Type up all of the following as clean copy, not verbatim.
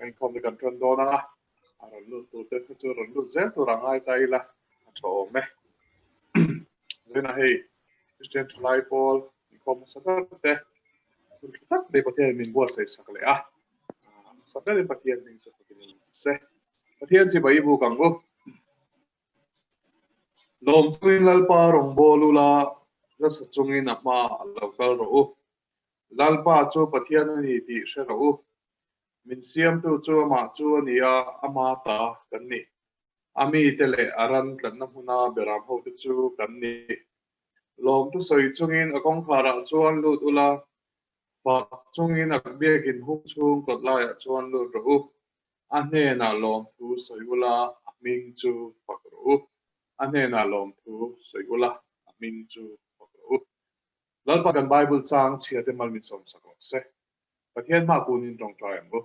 Kan inkhawm te kan ṭan dawn ang a, a rawn lut tur te kha chu rawn lut zel tur a ngai ta ila a ṭha awm e. Zainah hei Kristian ṭhalai pawl inkhawm hmasa ber te hun ṭha tak mai Pathianin min buatsaih sak leh a, hmasa berin Pathian hming chu fakin in awm se. Pathian chibai i buk ang u. Lawm chungin Lalpa rawngbâwl ula, nasa chungin a hmaah lo kal rawh u. Lalpa chu Pathian a ni tih hre rawh u. Min siamtu chu amah chu a ni a, ama ta kan ni. A mite leh a ran tlanna hmuna beram hote chu kan ni. Lawmtu sawi chungin a kawngkharah chuan lut ula, fak chungin a biakin hung chhung kawt laiah chuan lut rawh u. A hnenah lawmthu sawi ula, a hming chu fak rawh u. A hnenah lawmthu sawi ula, a hming chu fak rawh u. Lalpa kan Bible chang chhia te mal min sawm sak rawh se. Pathian hma kunin tawngtai ang u.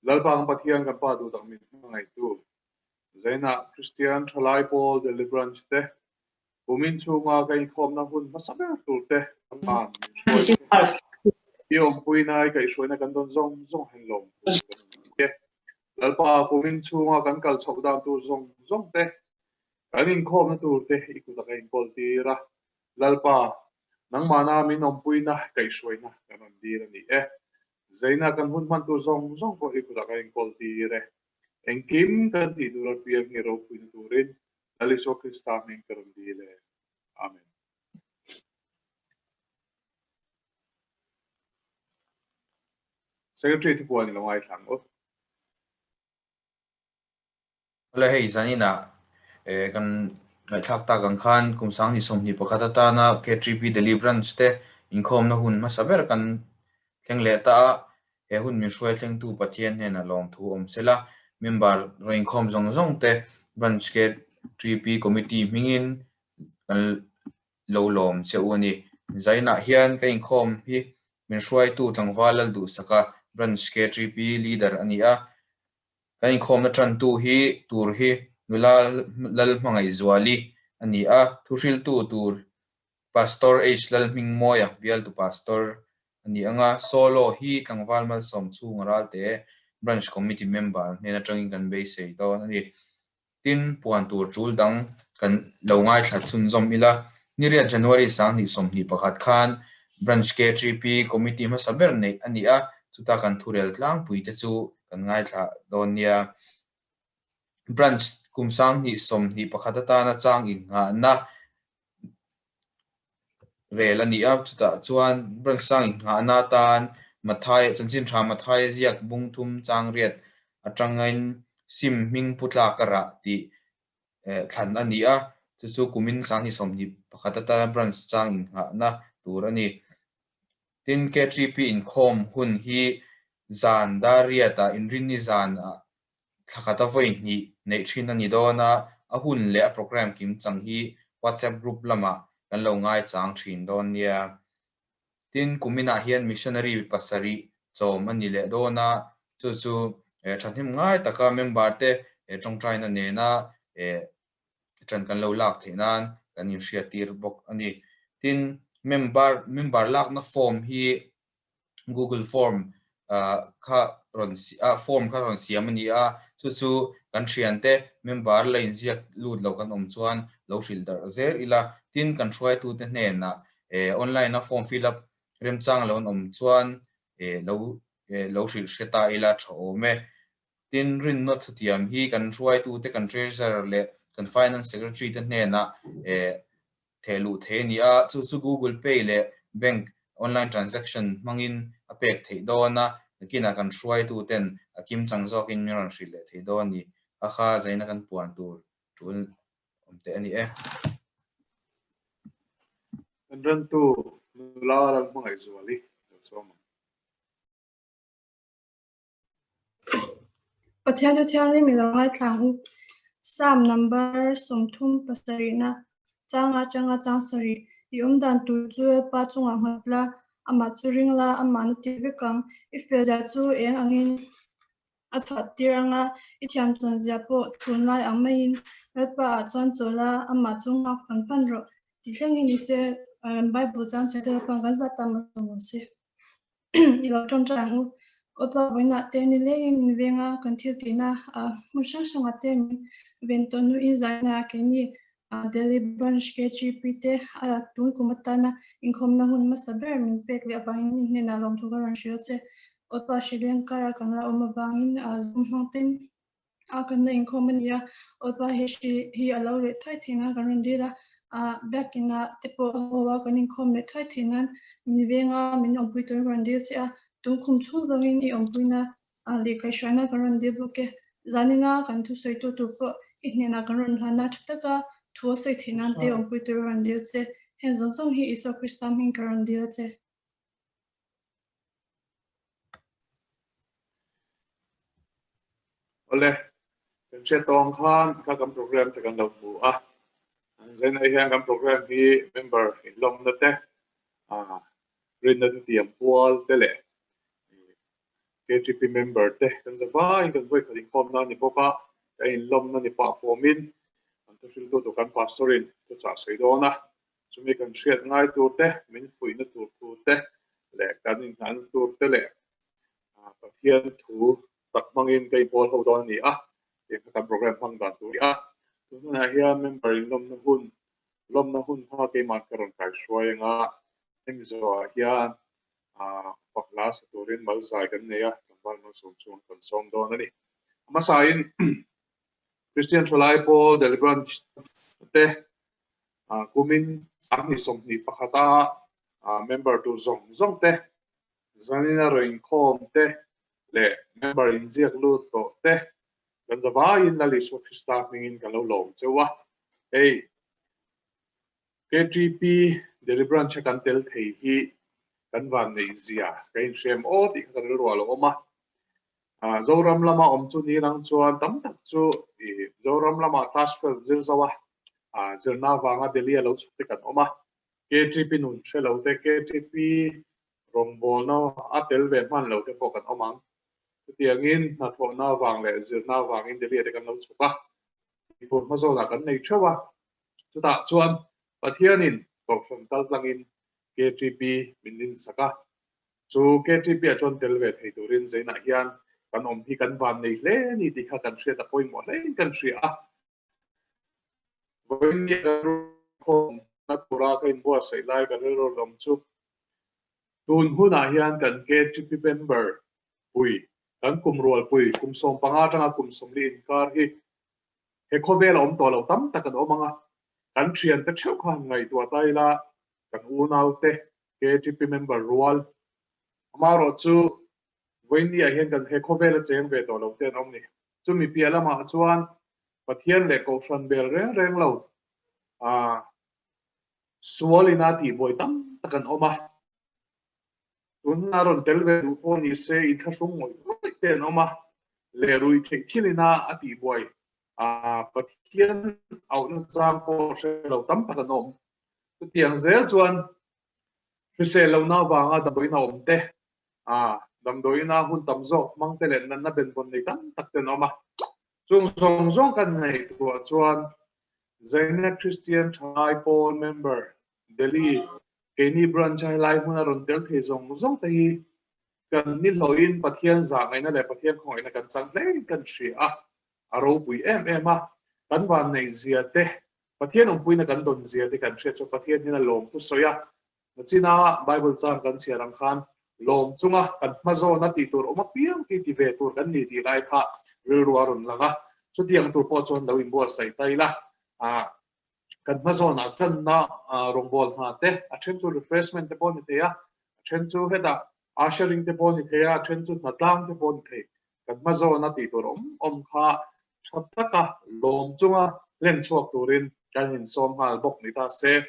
Lalpa ang Pathian kan Pa duh tak min hmangaihtu Zainah Kristian Thalai Pawl Deliverance te kumin chhunga ka inkhawmna hun hmasa ber tur te Lalpa'n min hruai chu i awmpuina i kaihhruaina kan dawn zawng zawng hen lawm thu kan awm e. Lalpa kumin chhunga kan kal chhoh dan tur zawng zawng te kan inkhawmna tur te i kut a ka inkawl tir a. Lalpa, nangmahna min awmpuina kaihhruaina kan rawn dil a ni e. Zeina kan hun hman tur zawng zawng pawh i kutah kan inkawl tir e. Engkim kan tih tur apiang hi ropuina turin Lal Isua Krista hming ka rawn dil e. Amen. Secretary thupuan i lo ngaithla ang u. Awle hei zaninah eh kan ngaihthlak tak ang khan kum 2021 atana K3P Delhi Branch te inkhawmna hun hmasa ber kan thleng leh ta a, he hun min hruai thlengtu Pathian hnenah lawmthu awm sela, member rawn inkhawm zawng zawng te Branch K3P Committee hmingin kan lo lawm che u a ni. Zainah hian ka inkhawm hi min hruaitu tlangval Lalduhsaka Branch K3P Leader a ni a, Kan inkhawmna tantu hi tur hi nula Lalhmangaihzuali a ni a, thuhriltu tur Pastor H. Lalhmingmawia bialtu Pastor a ni ang a, Solo hi tlangval malsawm chhunga ralte Branch Committee member hnen atangin kan beisei dawn a ni. Tin, puan tur tul dang kan lo ngaithla chhunzawm ila, niriat January 2021 khan Branch K3P Committee hmasa ber neih a ni a, chuta kan thurel tlangpui te chu kan ngaithla dawn nia. Branch kum 2021 atana chang innghahna rel a ni a, chutah chuan branch sang innghahna atan Mathai chanchin tha Mathai ziak bung thum chang riat atangin sim hming pu tlak a rah tih eh thlan a ni a, chu chu kumin 2021 atana branch chang innghahna tur a ni. Tin, K3P inkhawm hun hi zan dar riatah inrinni zanah thla khata vawi hnih neih thin a ni dawn a, a hun leh a programme kim chang hi WhatsApp group lamah kan lo ngaichang thin dawn nia. Tin, kuminah hian missionary pasarih chawm a ni leh dawn a, chu chu thahnem ngai taka member te tawngtaina nena ṭan kan lo lak theih nan kan inhriattir bawk a ni. Tin, member member lakna form hi Google form kha rawn form kha rawn siam a ni a, chu chu kan thiante member la inziak lut lo kan awm chuan lo hrilh darh zel ila. Tin, kan hruaitute hnenah online a form fill up remchang lo an awm chuan lo lo hrilh hre ta ila tha awm e. Tin, rinna thutiam hi kan hruaitute, kan Treasurer leh kan Finance Secretary te hnenah theh luh theih a ni a, chu chu Google Pay leh bank online transaction hmangin a pek theih dawn a, nakinah kan hruaituten a kimchang zawkin min rawn hrilh leh thei dawn a ni. A kha zaina kan puan tur tul awm teh a ni e. Kan rentu nula Lalhmangaihzuali lo sawm ang. Pathian chu thianghlim i lo ngaithla ang u. Psalm number 37 na changa atanga chang sarih i awm dan tur chu Lalpa chungah nghat la, amah chu ring la, amah na ti vek ang. I fel zia chu eng angin a chhuah tir anga, i thiam chan zia pawh thun lai ang maiin Lalpa ah chuan chawl la, amah chu nghak fan fan rawh. Ti thlengin ni se Bible chang chhiar te Lalpa'n kan zat ta maw se. I lo ṭawngṭai ang u. Awpa vawiinah te nilengin min veng a, kan thil tihna hmun hrang hrangah te min ven tawh hnuin zaina keini Delhi Branch KGP te tun kum atana inkhawmna hun hmasa ber min pek leh avangin i hnenah lawmthu ka rawn hrilh a che. Awpa Sri Lanka-a kan la awm avangin Zoom hmang ten a kan la inkhawm a ni a, awpa hi hri hi a lo reh thuai theih nan kan rawn dil a, ah biakin ah te pawh a haw a kan inkhawm leh thuai theih nan min veng a min awmpui turin ka rawn dil che a, tun kum chhung zawngin i awmpuina ah leh kaihhruaina kan rawn dil bawk e, zanina kan thusawi tu tur pawh i hnenah kan rawn hlan a, tha taka thu a sawi theih nan te awmpui turin ka rawn dil che, heng zawng zawng hi Isua Krista hming ka rawn dil a che. Awle, kan hriat tawh ang khan kha kan program te kan lo hmu a. Zainah hian kan program hi member inlawmna te, rinna te tiam pual te leh KTP member te kan za vaiin kan vawi khat inkhawmna a ni bawk a, kan inlawmna ni pah fawmin kan thuhriltu tur kan pastor in thuchah sawi dawn a. Chumi kan hriat ngai tur te, min fuihna tur thu te leh kan inhnahna tur te leh Pathian thu tak hmangin ka inpawl ho dawn a ni a, tih kha kan program hmang dan tur a ni a. Tun hunah hian member inlawmna hun, lawmna hun kha keimah ka rawn kaihruai anga hemi zawhah hian fak hla sa turin malzai kan nei a, tlangval malsawm chhung kan sawm dawn a ni. A hmasain Christian Thalai Pawl Delhi Branch te Kumin 2021 a member tur zawng zawng te, zanina rawn inkhawm te leh member inziak lut tawh te kan zavaiin Lal Isua Krista hmingin ka lo lawm cheu a. Hei KTP Delhi Branch a kan tel thei hi kan vanneih zia ka inhrem aw tih kha ka rilru ah lo awm a. Zoram lama awm chu ni lang chuan tam tak chu Zoram lama class 12 zir zo a, zirna avanga Delhi a lo chhuk te kan awm a. KTP nun hre lo te, KTP rawngbawlna a tel ve hman lo te pawh kan awm ang. Chutiangin hnathawhna avang leh zirna avangin Delhi ah te kan lo chhuk a, tihfur hmazawnah kan nei theuh a. Chutah chuan Pathianin kohhran kaltlangin KTP min rinsak a, Chu KTP ah chuan tel ve thei turin Zainah hian kan awm hi kan van nei hle ni tih kha kan hriat a pawimawh hlein kan hria a. Vawiin nge kan rukhawmna tura ka inbuatsaih lai ka rilru lawm chu tun hunah hian kan KTP member pui, kan kum rualpui kum 15 atanga kum 40 inkar hi he khawvel a awm tawh lo tam tak an awm ang a, kan thiante theuh kha han ngaihtuah ta ila kan unaute KTP member rual amaherawh chu vawiin ah hian kan he khawvela cheng ve tawh lo te an awm ni. Chumi piah lamah chuan Pathian leh Kohhran bel reng reng lo sual ina tihbuai tam tak an awm a. Tunah rawn tel ve duh pawh ni se inthlahrung ngawih ngawih te an awm a, leh ruih theih thil ina a tihbuai Pathian auhna chang pawh hre lo tam tak an awm. Chutiang zel chuan hrisel lohna avanga damdawiin a awm te, damdawiina hun tam zawk hmang te leh natna benvawn nei tam tak te an awm a. Chung zawng zawng kan ngaihtuah chuan Zaina Christian Thalai Pawl member Delhi keini branch a helai hmuna rawn tel thei zawng zawng te hi kan nihlawhin Pathian zahngaihna leh Pathian khawngaihna kan chang hlein kan hria a, a ropui em em a. Kan vanneih zia te Pathian awmpuina kan dawn zia te kan hriat chu Pathian hian a lawm thu sawi a, nachina Bible chang kan chhiar ang khan lawm chunga kan hma zawna tih tur awm apiang ti ti ve tur kan ni tih lai kha rilru a rawn lang a, chutiang tur pawh chuan lo inbuatsaih ta ila, kan hma zawnah tanna rawngbâwl hna te, a then chu refreshment te pawh a ni thei a, a then chu hetah ushering te pawh a ni thei a, a then chu hnatlang te pawh a ni thei. Kan hma zawna tih tur awm awm kha tha taka lawm chunga hlen chhuak turin kan insawm nghal bawk ni ta se.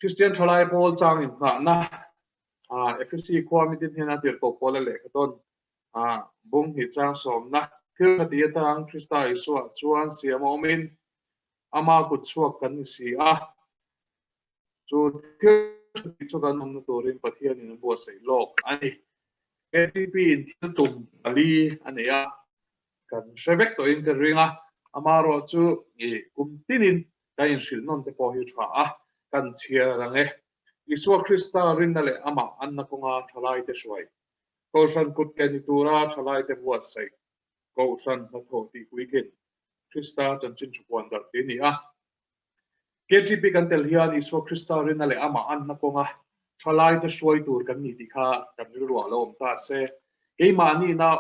Kristian Thalai Pawl chang inngahna Efesi khua mitin hian a tirhkoh Paula lehkha tawn bung hnih chang sawmna thil tha ti atang Krista Isua chuan siam a awmin ama kut chhuak kan ni si a. Chu thil tha tih chu kan awmna turin Pathianin a buatsaih lawk a ni. KTP in thil tum pali a nei a, kan hre vek tawhin ka ring a, amaherawh chu kum tinin kan inhrilh nawn te pawh hi tha a, kan chhiar ang e. Isua Krista rinna leh amah anna kawnga thalaite hruai. Kohhran kut ke ni tura thalaite buatsaih Kohhran hnathawh tih puitlin Krista chanchin tha puan darh tih a ni a. KTP kan tel hian Isua Krista rinna leh amah anna kawnga thalaite hruai tur kan ni tih kha kan rilruah lo awm ta se. Keimahniina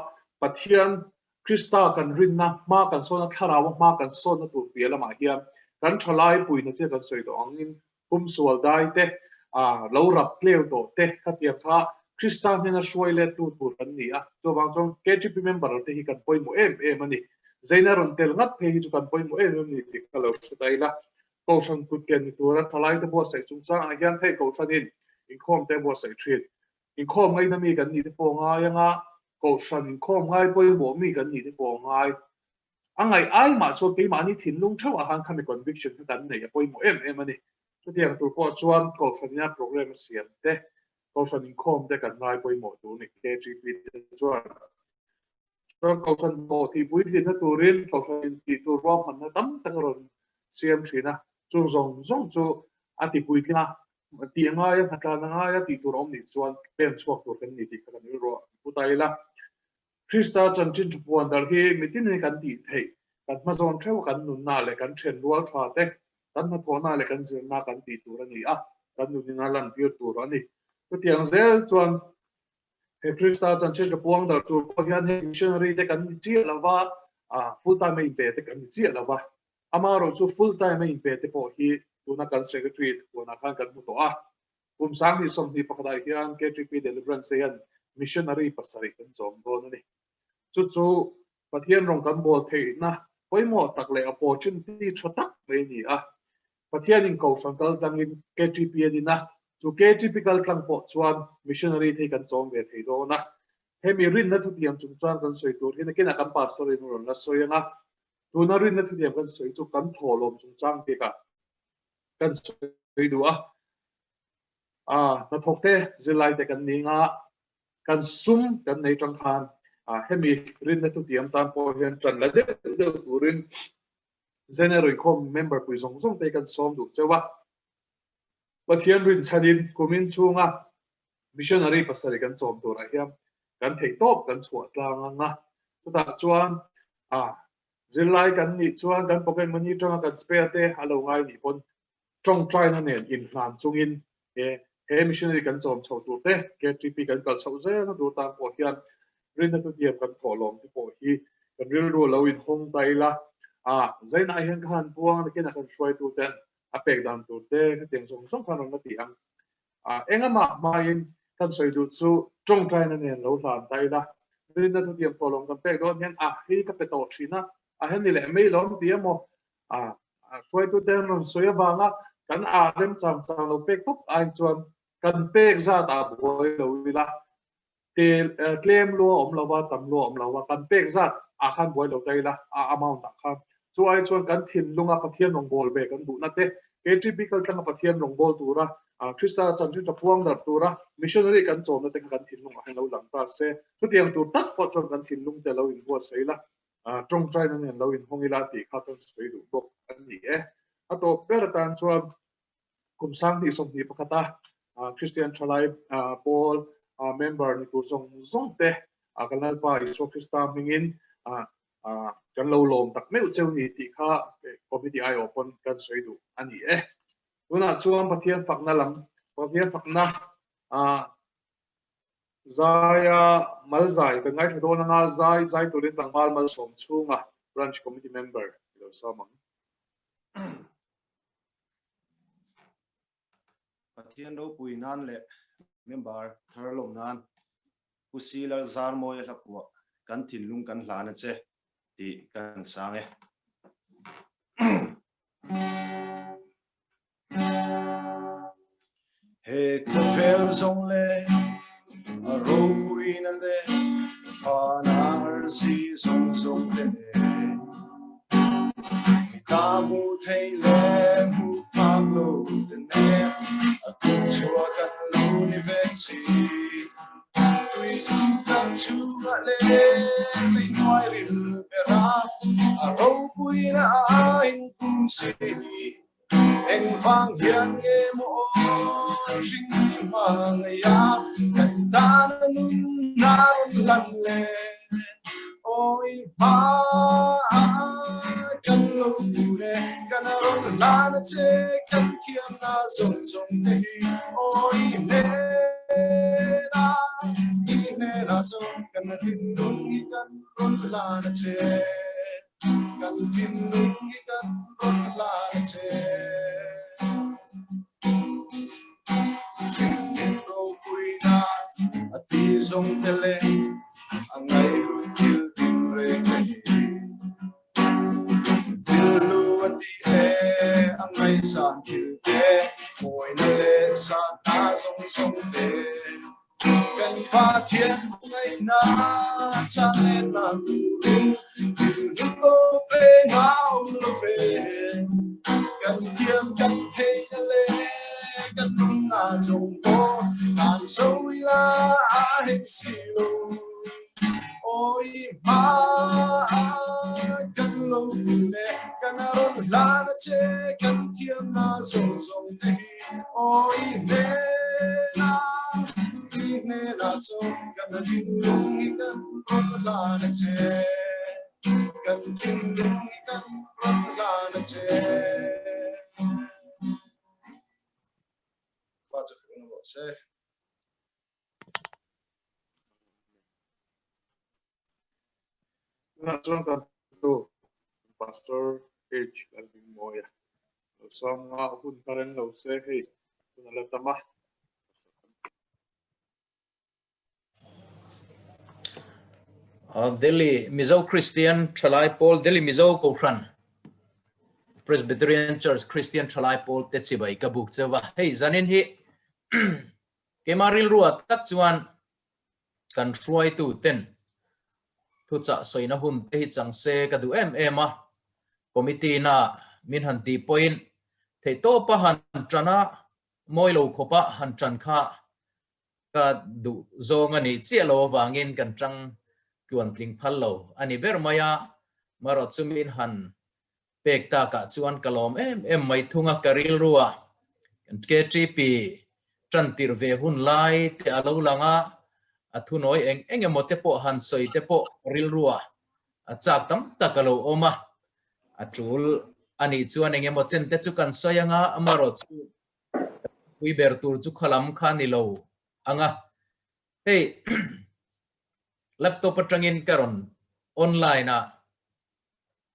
Pathian Krista kan rinna hma kan sawnna thlarau a hma kan sawnna tur piah lamah hian kan thalai puina che kan sawi tawh angin Humsual dai te, lo rap tleu tawh te khatiang kha Krista hnena hruai lettu tur kan ni a. Chuvang chuan KTP member te hi kan pawimawh em em a ni. Zeina rawn tel ngat phei hi chu kan pawimawh em em a ni tih kha lo hre ta ila. Kohhran kut ken ni tura thalaite buatsaih chungchangah hian hei Kohhranin inkhawm te a buatsaih thin. Inkhawm ngaina mi kan nih te pawh a ngai anga, Kohhran inkhawm ngai pawimawh mi kan nih te pawh a ngai. A ngaih ai mah chuan keimahni thinlung theuh ah khan khami conviction kha kan neih a pawimawh em em a ni. Chutiang tur pawh chuan Kohhran ina program a siam te, Kohhran inkhawm te kan ngai pawimawh tur a ni KGP te chuan. Chuan Kohhran pawh tih puitlinna turin Kohhran in tih tur ruahmanna tam tak a rawn siam thin a, chung zawng zawng chu a ti puitling a, tih a ngai a, hnatlan a ngai a tih tur a awm nih chuan pen chhuak tur kan ni tih kha kan rilruah pu ta ila. Krista chanchin thu puan darh hi mitin hi kan tih theih, kan hmazawn theuh kan nunna leh kan then rual tha te, kan hnathawhna leh kan zirna kan tih tur a ni a, kan nunin a lantir tur a ni. Chutiang zel chuan he Krista chanchin thu puang darh tur pawh hian heng missionary te kan ni chiah lo va, full time a inpe te kan ni chiah lo va. Amaherawhchu chu full time a inpe te pawh hi tuna kan secretary thupuanah khan kan hmu tawh a. Kum 2021 ah hian KTP Deliverance hian missionary pasarih kan chawm dawn a ni. Chu chu Pathian rawng kan bawl theihna pawimawh tak leh opportunity tha tak mai a ni a. Pathianin Kohhran kal tlangin KTP a din a, chu KTP kal tlang pawh chuan missionary te hi kan chawm ve thei dawn a. Hemi rinna thutiam chung chuan kan sawi tur hi nakinah kan pastor in a rawn la sawi ang a. Tuna rinna thutiam kan sawi chu kan thawhlawm chungchang bikah kan sawi duh a, a hnathawk te zirlai te kan ni nga, kan sum kan nei tang khan hemi rinna thutiam tan pawh hian tan la deuh deuh turin General Inkhawm member pui zawng zawng te kan sawm duh cheu a. Pathian rinchhanin kumin chhunga missionary pasarih kan chawm turah hian kan theihtawp kan chhuah tlang ang a, chutah chuan a Zirlai kan nih chuan kan pocket money tanga kan spare te a lo ngai nih pawn tawngtaina nen inhlan chungin he he missionary kan chawm chho tur te KTP kan kal chhoh zelna tur tan pawh hian rinna thutiam kan thawh lawm te pawh hi kan rilru lo inhawng ta ila a zainah hian ka han puang a nakinah kan hruaitu ten a pek dan tur te khatiang zawng zawng khan rawn la ti ang. Engamah hmain kan sawi duh chu tawngtaina nen lo hlan ta ila, rinna thutiam thawhlawm kan pek dawn hian a hei ka pe tawh thin a, a heni leh mai lo an ti emaw, a hruaitute an rawn sawi avanga kan ah remchang chang lo pek tawp ai chuan kan pek zat ah buai lo ila. Tlem lua awm lo va, tam lua awm lo va, kan pek zat ah khan buai lo ta ila, a amount ah khan. Chu ai chuan kan thinlunga Pathian rawngbâwl ve kan duhna te, KTP kaltlanga Pathian rawngbâwl tura, Krista chanchin tha phuang darh tura missionary kan chawmna te kha kan thinlungah hian lo lang ta se. Chutiang tur tak pawh chuan kan thinlung te lo inbuatsaih ila, tawngtaina nen lo inhawng ila tih kha kan sawi duh bawk a ni e. A tawp ber atan chuan kum 2021 a Christian Thalai Pawl member ni tur zawng zawng te kan Lalpa Isua Krista hmingin kan lo lawm tak meuh cheu ni tih kha committee aiawh pawn kan sawi duh a ni e. Tunah chuan Pathian fakna lam, Pathian fakna zaia mal zai kan ngaithla dawn anga zai zai turin tlangval malsawm chhunga branch committee member i lo sawm ang. Pathian ropui nan leh member thar lawm nan Pu Silal Zarmawia hla phuah kan thinlung kan hlan a che tih kan sang e. He khawvel zawng leh a ropuina leh vanarsi zawng zawng te nen mi ta hmu thei leh hmu phak lo te nen a tuk chhuah kan lo ni vek si. Tui tak chhungah leh lei hnuai ril bera a ropuina a inpum si. Engvang hian nge maw hring hmangaih a kan tan a nun? na rawn lan le Awi hma kan lo tur e kan rawn hlan a che kan thiam na zawng zawng te hi Awi hnena i hnena chuan kan thinlung hi kan rawn hlan a che kan thinlung hi kan rawn hlan a che. Zirtir ropuina a ti zawng te leh a ngaihhlut thil tin reng a ni. Thil hlu a tih leh a ngaihsan thil te, mawina leh sanna zawng zawng te. Kan Pathian hmangaihna chang let nan turin thil hlu tawp reng a awm lo ve. Kan thiam kan theihna leh kan nunna zawng pawh kan zo ila a heng si lo. Awi hma kan lo hmu le kan rawn hlan a che kan thiamna zawng zawng te hi awi hnena i hnena chuan kan thinlung hi kan rawn hlan a che kan thinlung hi kan rawn hlan a che. Pa chu fung rawh se. Tunah chuan kan tu Pastor H Lalhmingmawia lo sawm nga hun ka reng lo se hei hun a la tam a. Delhi Mizo Christian Thalai Pawl Delhi Mizo Kohhran Presbyterian Church Christian Thalai Pawl te chibai ka buk cheuva hei zanin hi Keimah rilru ah tak chuan kan hruaitu ten thuchah sawina hun te hi chang se ka duh em em a, committee na min han tih pawhin theihtawpa han tan a, mawi lo khawpa han tan kha ka duh zawng a nih chiah lo avangin kan tang tluan tling phal lo a ni ber mai a, marawh chu min han pek takah chuan ka lawm em em mai thung a, ka rilru a kan KTP tan tirh ve hun lai te a lo lang a, a thunawi eng eng emaw te pawh han sawi te pawh rilru a a chak tam tak a lo awm a, a tul a nih chuan eng emaw chen te chu kan sawi anga amarawh chu pui ber tur chu khalam kha ni lo anga hei laptop atangin ka rawn online a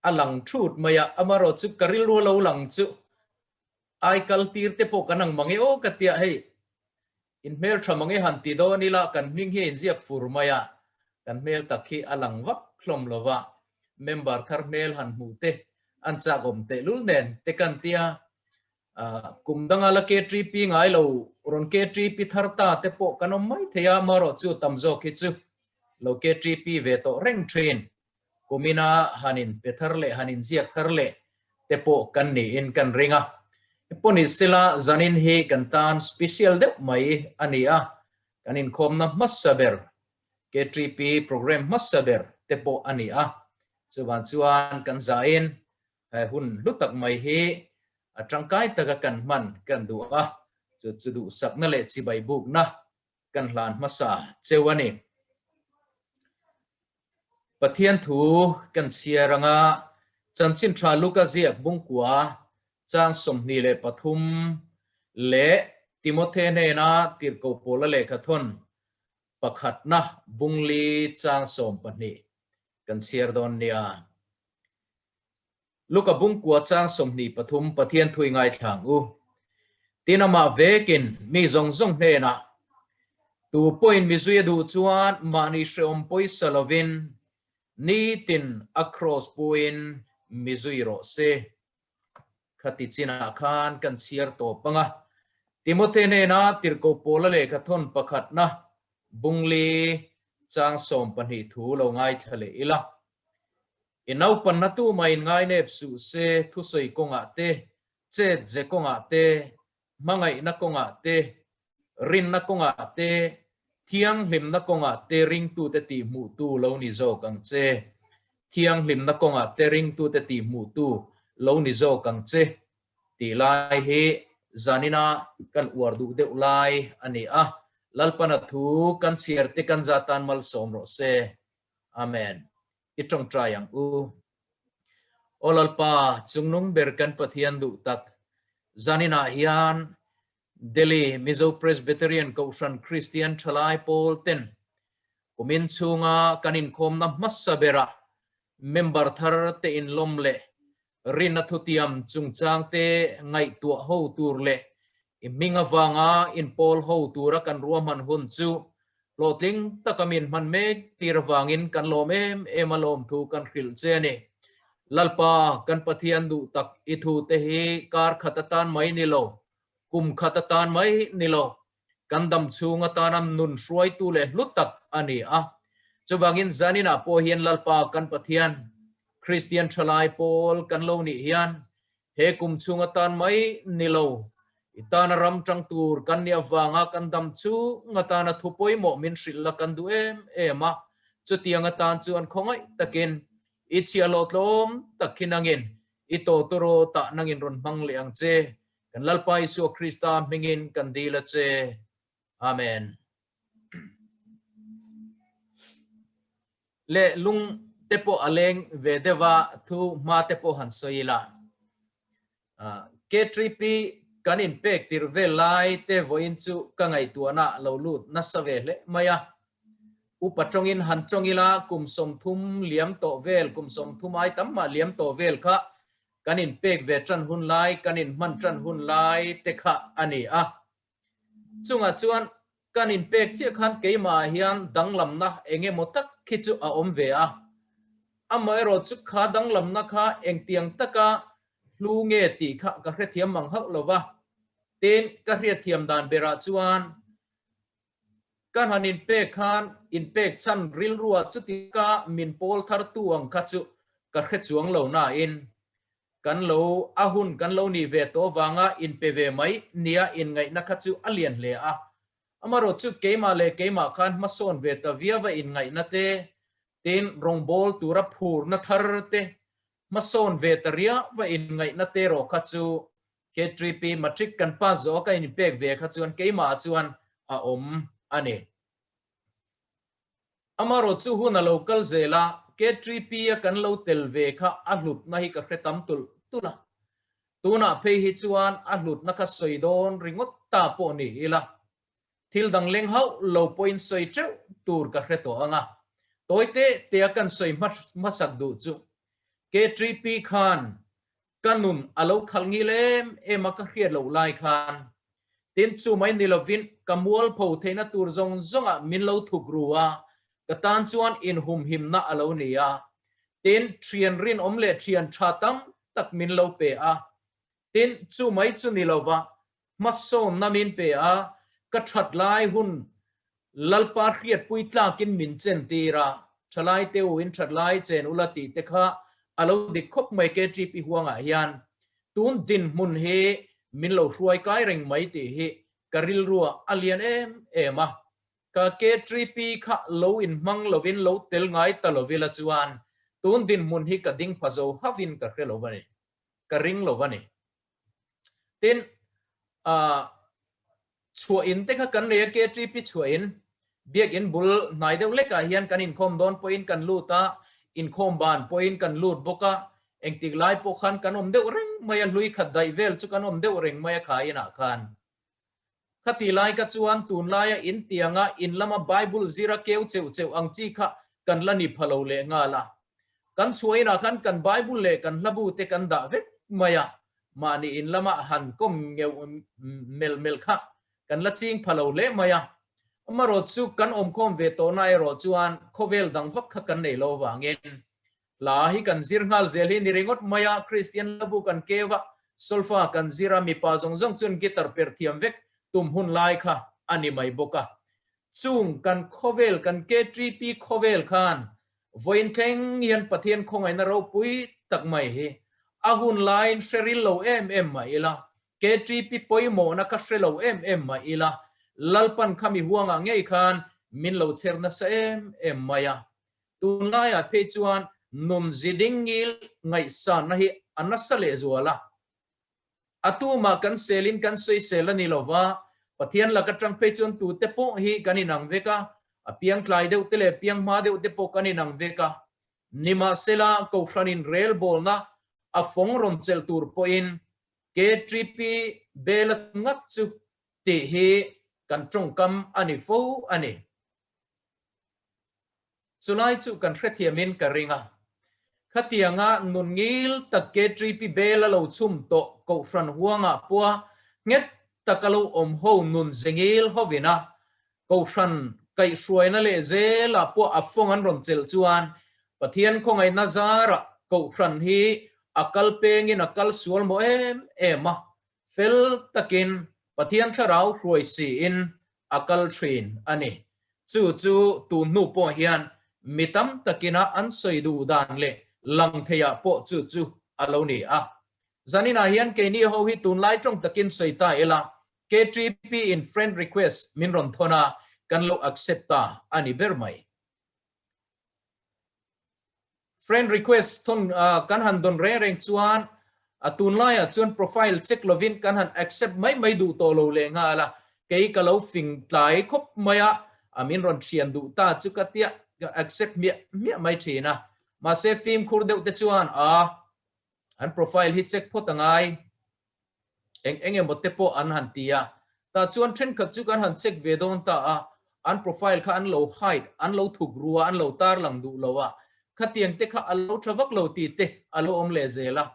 a lang thut mai a, amarawh chu ka rilru a lo lang chu ai kal tir te pawh kan ang mang e aw ka tia hei in hmel tha mang e han ti dawn ila kan hming hi a inziak fur mai a, kan hmel tak hi a lang vak hlawm lo va, member thar hmel han hmuh te an chak awm tehlul nen te kan tia kum danga la KTP ngai lo rawn KTP thar ta te pawh kan awm mai thei a, amarawh chu tam zawk hi chu lo KTP ve tawh reng thin. Kumina han in pe thar leh han in ziak thar leh te pawh kan niin kan ring a. Pawnisila zanin hi kan tan special deuh mai a ni a, kan inkhawmna hmasa ber KTP program hmasa ber te pawh a ni a. Chuvang chuan kan zain he hun hlu tak mai hi a tangkai taka kan hman kan duh a, chu chu duhsakna leh chibai bukna kan hlan hmasa cheu a ni. Pathian thu kan chhiar anga Chanchin Tha Luka ziak bungkua chang 23 leh Timothe hnena tirhkoh Paula lehkha thawn pakhatna bungli chang 12 kan chhiar dawn nia. Luka bungkua chang 23 Pathian thu i ngaithla ang u. Tin amah vekin mi zawng zawng hnenah, Tu pawhin mi zui a duh chuan mahni hrehawm pawisa lovin nitin a kraws puin mi zui rawh se. Khati chinah khan kan chhiar tawp ang a. Timothy hnena tirhkoh Paula lehkha thawn pakhatna bungli chang 12 thu lo ngaithla leh ila. I naupanna tumah in ngainep suh se, thusawi kawngah te, chet ze kawngah te, hmangaihna kawngah te, rinna kawngah te, thianghlimna kawngah te ringtute tihhmuhtu lo ni zawk ang che. Thianghlimna kawngah te ringtute tihhmuhtu lo ni zawk ang che tih lai hi zanina kan uar duh deuh lai a ni a. Lalpana thu kan chhiar te kan za tan malsawm rawh se. Amen. I tawngtai ang u. Aw Lalpa, chungnung ber kan Pathian duh tak, zaninah hian Delhi Mizo Presbyterian Kohhran Kristian Thalai Pawl ten kumin chhunga kan inkhawmna hmasa berah member thar te inlawm leh rinna thutiam chungchang te ngaihtuah ho tur leh i hming avanga inpawl ho tura kan ruahman hun chu hlawhtling taka min hman mek tir avangin kan lawm em em a lawmthu kan hrilh che a ni. Lalpa, kan Pathian duh tak i thu te hi kar khat atan mai ni lo, kum khat atan mai ni lo, kan dam chhung atana nun hruaitu leh hlu tak a ni a. Chuvangin zaninah pawh hian Lalpa kan Pathian, Kristian thalai pawl kan lo nih hian He kum chhung atan mai ni lo, i tana ram tang tur kan nih avanga kan dam chhung atana thu pawimawh min hrilh la kan duh em em a, chutiang atan chuan khawngaih takin i chhiahhlawh tlawm tak khi nangin i tawtawraw tah nangin rawn hmang leh ang che. Kan Lalpa Isua Krista hmingin kan dil a che. Amen. Leh lung te pawh a leng ve deuh a, thu hma te pawh han sawi ila. K3P kan inpek tirh vel lai te vawiin chu ka ngaihtuahna lo lut nasa ve hle mai a. Upa tawngin han tawng ila kum 30 liam tawh vel, kum 30 ai tam mah liam tawh vel kha kan inpek ve tan hun lai, kan inhman tan hun lai te kha a ni a. Chungah chuan kan inpek chiah khan keimahah hian danglamna eng emaw tak khi chu a awm ve a. Amaherawh chu kha danglamna kha engtiang taka hlu nge tih kha ka hrethiam mang hauh lo va. Tin, ka hriatthiam dan berah chuan kan han inpek khan inpek chhan rilruah chutika min pawl thartu ang kha chu ka hre chuang lo nain Kan lo a hun kan lo nih ve tawh vanga inpe ve mai nia inngaihna kha chu a lian hle a. Amarawh chu keimah leh keimah khan hmasawn ve ta viau a inngaihna te, tin rawngbawl tura phurna thar te, hmasawn ve ta riau a inngaihna te erawh kha chu K3P Matric kan pass zawh a ka inpek ve kha chuan keimah chuan a awm a ni. Amarawh chu hun a lo kal zel a, K3P a kan lo tel ve kha a hlutna hi ka hre tam tulh tulh a. Tunah phei hi chuan a hlutna kha sawi dawn ringawt ta pawh ni ila, thil dang leng hauh lo pawhin sawi teuh tur ka hre tawh ang a. Tawi te te a kan sawi hmasak duh chu K3P khan Ka nun a lo khalh ngil em em a ka hriat loh lai khan tin chu mai ni lovin ka mualpho theihna tur zawng zawngah min lo thuk ru a, ka tan chuan inhumhimna a lo ni a. Tin, thian rinawm leh thian tha tam tak min lo pe a. Tin, chu mai chu ni lova Hmasawnna min pe a, ka that lai hun Lalpa hriatpui tlakin min chentir a, thalai te u in that lai chen ula tih te kha a lo dik khawp mai KTP huangah hian tun dinhmun hi min lo hruai kai reng mai tih hi ka rilruah a lian em em a, ka KTP kha lo inhmang lovin lo tel ngai ta lovila chuan tun dinhmun hi ka ding pha zo havin ka hre lo a ni, ka ring lo a ni. Tin, chhuah in te kha kan nei a, KTP chhuah in, biakin bul hnai deuh lekah hian kan inkhawm dawn pawhin kan lut a, inkhawm ban pawhin kan lut bawk a, engtik lai pawh khan kan awm deuh reng mai a, hlui khat daih vel chu kan awm deuh reng mai a kha inah khan. Khati lai ka chuan tunlaia in tianga in lama Bible zira keu cheuh cheuh ang chi kha kan la ni pha lo leh nghal a. Kan chhuah inah khan kan Bible leh kan hlabu te kan dah vek mai a, mahni in lama han kawm ngeuh melh melh kha kan la ching pha lo hle mai a. Amarawh chu kan awmkhawm ve tawhna erawh chuan khawvel dang vak kha kan nei lo vangin Hla hi kan zir nghal zel hi ni ringawt mai a, Kristian hlabu kan keu a, solfa kan zir a, mipa zawng zawng chuan guitar perh thiam vek tum hun lai kha a ni mai bawk a. Chung kan khawvel, kan KTP khawvel khan vawiin thleng hian Pathian khawngaihna ropui tak mai hi a hun laiin hre ril lo em em mah ila, KTP pawimawhna kha hre lo em em mah ila, Lalpan khami huangah ngei khan min lo chher nasa em em mai a. Tunlaiah phei chuan nun ziding ngil ngaihsanna hi a nasa lehzual a. A tumah kan selin kan sawisel a ni lova, Pathian laka tang phei chuan tute pawh hi kan inang vek a, a piang tlai deuh te leh piang hma deuh te pawh kan inang vek a. Nimahsela, Kohhranin relbawlna a fawng rawn chelh tur pawhin KTP bela ngat chu tih hi kan tawngkam a ni fo a ni. Chulai chu kan hrethiamin ka ring a. Khatianga nun ngil tak KTP bel a lo chhum tawh Kohhran huangah pawha nghet taka lo awm ho nun ze ngil hovin a Kohhran kaihhruaina leh zelah pawh a fawng an rawn chelh chuan Pathian khawngaihna zarah Kohhran hi a kal pengin a kal sual mawh em em a, fel takin Pathian thlarau hruai siin a kal thin a ni. Chu chu tun hnu pawh hian mi tam takina an sawi duh dan leh lang theiah pawh chu chu a lo ni a. Zaninah hian keini ho hi tunlai tawng takin sawi ta ila, KTP in friend request min rawn thawn a, kan lo accept ta a ni ber mai. Friend request thawn kan han dawn reng reng chuan a tunlaiah chuan profile check lovin kan han accept mai mai duh tawh lo leh nghal a, kei ka lo fing tlai khawp mai a, a min rawn thian duh ta chu ka tia ka accept hmiah hmiah mai thin a. Mahse fimkhur deuh te chuan a an profile hi check phawt a ngai. Eng eng emaw te pawh an han ti a, tah chuan thenkhat chu kan han check ve dawn ta a, an profile kha an lo hide, an lo thuk ru a, an lo tarlang duh lo a, khatiang te kha a lo tha vak lo tih te a lo awm leh zel a.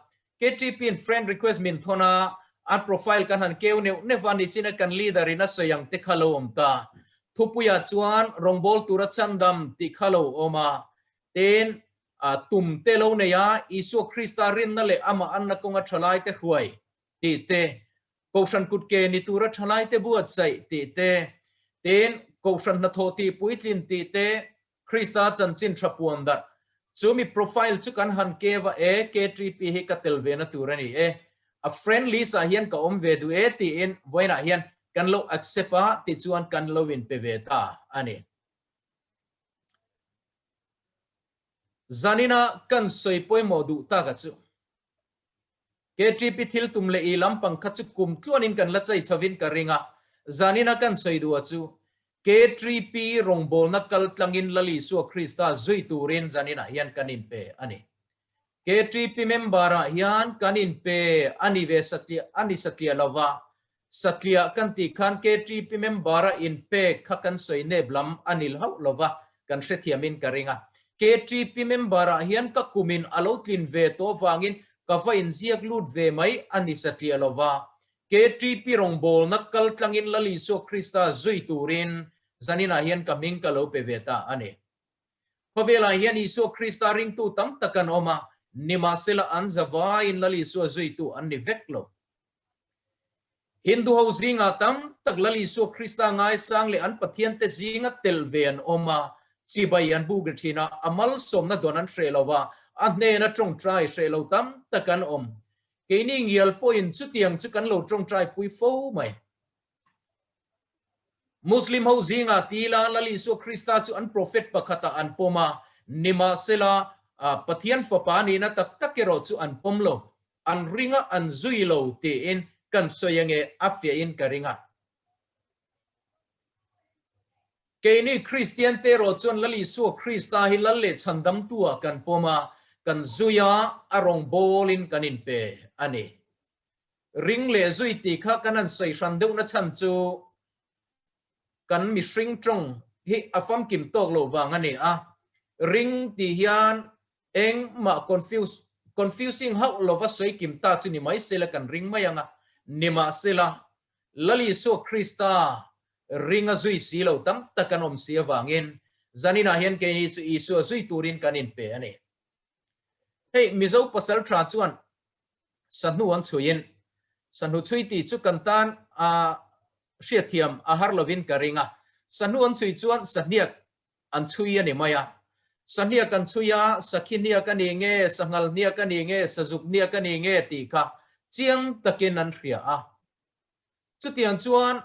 KTP in friend request min thawn a, an profile kan han keu neuh neuh a, nichina kan leader in a sawi ang te kha lo awm ta. Thupuiah chuan rawngbâwl tura chhandam tih kha lo awm a, tin Tum te lo nei a, Isua Krista rinna leh amah anna kawnga thalaite hruai tih te, Kohhran kutke ni tura thalaite buatsaih tih te, tin, Kohhran hnathawh tih puitlin tih te, Krista chanchin tha puan darh. Chu mi profile chu kan han kev a e, KTP hi ka tel ve na tur a ni e. A friend list ah hian ka awm ve duh e tiin vawiinah hian kan lo accept a tichuan kan lo inpe ve ta a ni. Zanina kan sawi pawimawh duh tak a chu. KTP thil tum leh i lampang kha chu kum tluanin kan la chei chhovin ka ring a, zanina kan sawi duh a chu KTP rawngbawlna kal tlangin Lal Isua Krista zui turin zaninah hian kan inpe a ni. KTP member ah hian kan inpe a ni ve satliah a ni satliah lova, satliah kan tih khan KTP member a inpek kha kan sawi nep lam a nil hauh lova kan hrethiamin ka ring a. KTP member ah hian ka kumin a lo tlin ve tawh vangin ka va inziak lut ve mai a ni satliah lova, KTP rawngbawlna kal tlangin Lal Isua Krista zui turin zaninah hian ka hming ka lo pe ve ta a ni. Khawvelah hian Isua Krista ringtu tam tak an awm a, nimahsela an zavaiin Lal Isua zuitu an ni vek lo. Hindu ho zingah tam tak Lal Isua Krista ngaisang leh an pathiante zinga tel ve an awm a, chibai an buk ri thin a, a malsawmna dawn an hreh lo a, a hnena tawngtai hreh lo tam tak an awm. Keini ngial pawhin chutiang chu kan lo tawngtai pui fo mai. Muslim ho zingah tila Lal Isua Krista chu an prophet pakhatah an pawm a, nimahsela Pathian fapa nihna tak tak erawh chu an pawm lo, an ring a, an zui lo tiin kan sawi ange a fiahin ka ring a. Keini Kristian te erawh chuan Lal Isua Krista hi Lal leh Chhandamtu-ah kan pawm a, kan zui a, a rawngbawlin kan inpe a ni. Ring leh zui tih kha kan han sawi hran deuhna chhan chu kan mihring tawng hi a famkim tawk loh vang a ni a. Ring tih hian engmah confuse confusing hauh lova sawi kim ta chu ni mai sela kan ring mai ang a. Nimahsela, Lal Isua Krista ring a zui si lo tam tak kan awm si avangin zaninah hian keini chu Isua zui turin kan inpe a ni. Hei Mizo pasal tha chuan Sahnu an chhuiin sahnu chhui tih chu kan tan a hriatthiam a har lovin ka ring a. Sahnu an chhui chuan sahniak an chhui a ni mai a. Sahniak an chhui a, sakhi hniak a ni nge, sanghal hniak a ni nge, sazuk hniak a ni nge tih kha chiang takin an hria a. Chutiang chuan